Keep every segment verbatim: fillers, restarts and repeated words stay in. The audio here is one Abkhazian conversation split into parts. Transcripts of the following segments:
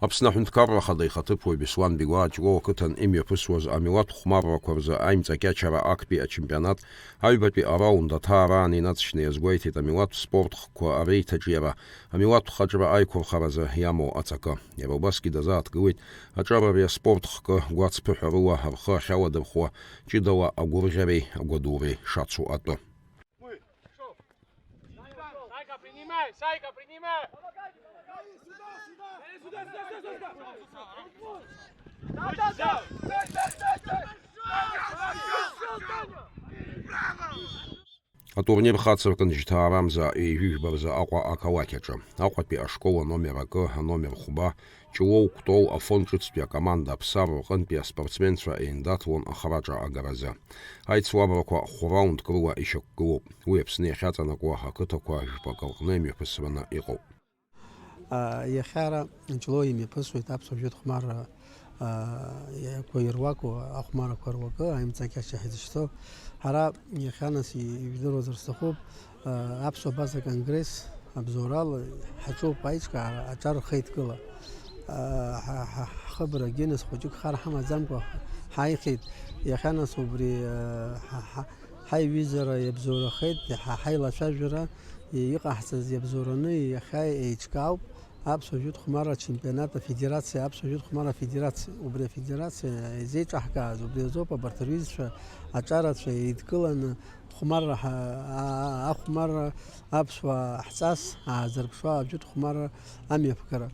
Аԥсны Аҳәынҭқарра Ахада ихаҭыԥуаҩ Беслан Бигәаа Ҷлоу ақыҭан имҩаԥысуаз амилаҭ хәмаррақәа рзы аимҵакьачара актәи ачемпионат аҩбатәи араунд аҭаара аан инаҵшьны иазгәеиҭеит амилаҭтә спорт хкқәа реиҭаҿиара, амилаҭтә хаҿра аиқәырхаразы иамоу аҵакы. Иара убасгьы дазааҭгылеит аҿар ари аспорт хкы гәацԥыҳәа рыла рхы ахьаладырхәуа, ҷыдала агәырӷьареи агәадуреи шацу атәы. Сайка, принимай! Сайка, принимай! Да, да, да! Атурнир хацыркын жьҭаарамза ҩажәи жәба рзы Аҟәа ақалақь аҿы. Аҟәатәи ашкол аномер акы, аномер хәба, Ҷлоу Кәтол Афон ҿыцтәи акоманда Аԥсар рҟынтәи аспортсменцәа еиндаҭлон ахраҿа агаразы. Аицлабрақәа хә-раундк рыла ишьақәгылоуп. Уи Аԥсны иахьаҵанакуа ақыҭақәа жәпак рҟны имҩаԥысраны иҟоуп. А, иахьа ара Ҷлоу имҩаԥысуеит аԥсуа жәытә хәмарра, а, иақәа ируаку ахәмаррақәа руакы, аимҵакьача ҳәа изышьҭоу. Ҳара иахьа нас ижәдыруазар сҭахуп, Аԥсуа Абаза Конгресс абзоурала ҳаҿуп аиҿкаара аҿар рхеидкыла. Ҳа, ҳа, ҳхыбрагьы нас хәыҷык хар ҳамаӡамкәа ҳаихеит. Иахьа нас убри, ҳа, ҳа, ҳаиҩызара иабзоурахеит, ҳа, ҳаилацәажәара иҟаҳҵаз иабзоураны иахьа еиҿкаауп. Аԥсуа жәытә хәмарра ачемпионат афедерациа, аԥсуа жәытә хәмарра афедерациа, убри афедерациа изеиҿаҳкааз, убри азоуп абарҭ рҩызцәа аҿарацәа еидкыланы хәмарра ҳа-, а-, а-, ахәмарра аԥсуаа ҳҵас аазырԥшуа ажәытә хәмарра амҩаԥгара.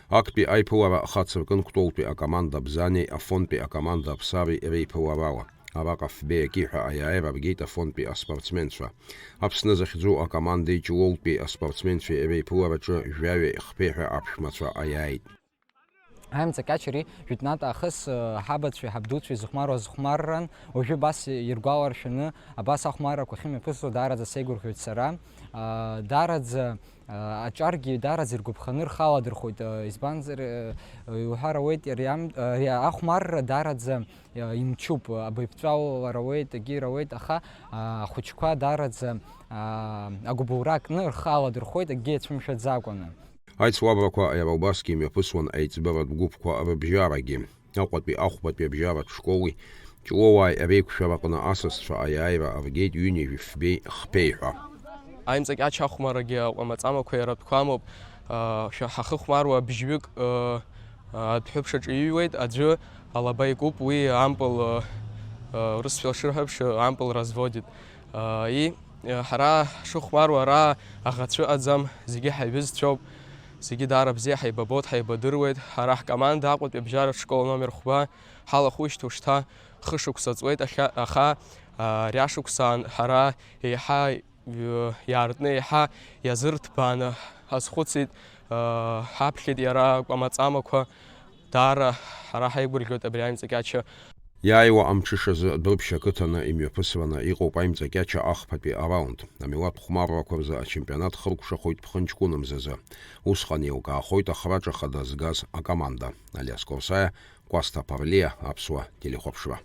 Актәи аиԥылара хацыркын Кәтолтәи акоманда Бзанеи Афонтәи акоманда Аԥсареи реиԥыларала. Араҟа фбеи аки ҳәа аиааира ргеит Афонтәи аспортсменцәа. Аԥсны захьӡу акомандеи Ҷлоутәи аспортсменцәеи реиԥылараҿы жәаҩеи хԥеи ҳәа аԥшәмацәа аиааит. Аимҵакьача ари жәытәнатә аахыс, э, ҳабацәеи ҳабдуцәеи зыхәмаруаз хәмарран, уажәы абас иргәаларшәаны абас ахәмаррақәа ахьымҩаԥысуа даараӡа сеигәырӷьоит сара. А, даараӡа, а, аҿаргьы даараӡа иргәаԥханы рхы аладырхәоит, а, избанзар, э, иуҳәар ауеит, ари ам-, ари ахәмарра даараӡа, а, имчуп, абаҩԥҵәалара ауеит, акгьы ауеит, аха, а, ахәыҷқәа даараӡа, а, агәыбылра кны рхы аладырхәоит, акгьы иацәымшәаӡакәаны. Аицлабрақәа иара убасгьы имҩаԥысуан аиҵбыратә гәыԥқәа рыбжьарагьы. Аҟәатәи ахәбатәи абжьаратә школи Ҷлоуааи реиқәшәараҟны асасцәа аиааира аргеит ҩынҩажәи фбеи хԥеи ҳәа. Аимҵакьача ахәмаррагьы акәамаҵамақәа иаратәқәа амоуп. Ҳахыхәмаруа бжьҩык адәҳәыԥш аҿы иҩуеит, аӡәы алаба икуп, уи ампыл, рысшәа шырҳәаԥш, ампыл разводит. И, ҳара ҳшыхәмаруа ара аӷацәа ыҟаӡам, зегьы ҳаиҩызцәоуп, зегьы даара бзиа ҳаибабоит, ҳаибадыруеит. Ҳара ҳкоманда Аҟәатәи абжьаратә школ номер хәба ҳалахәышьҭ ушьҭа хышықәса ҵуеит, ахьа-, аха, а, ари ашықәсаан ҳара еиҳа, э, иаартны, еиҳа иазырҭбааны ҳазхәыцит, э, ҳаԥхьеит иара акәамаҵамақәа. Даара ҳара ҳаигәырӷьоит абри аимҵакьача. Иааиуа амҽышазы Дәрыԥшь ақыҭаны имҩаԥысраны иҟоуп аимҵакьача ахԥатәи араунд. Амилаҭ хәмаррақәа рзы ачемпионат хыркәшахоит ԥхынҷкәынамзазы. Усҟан еилкаахоит ахраҿа хада згаз акоманда. Алиас Корсаиа, Кәасҭа Ԥарлиа, Аԥсуа телехәаԥшра.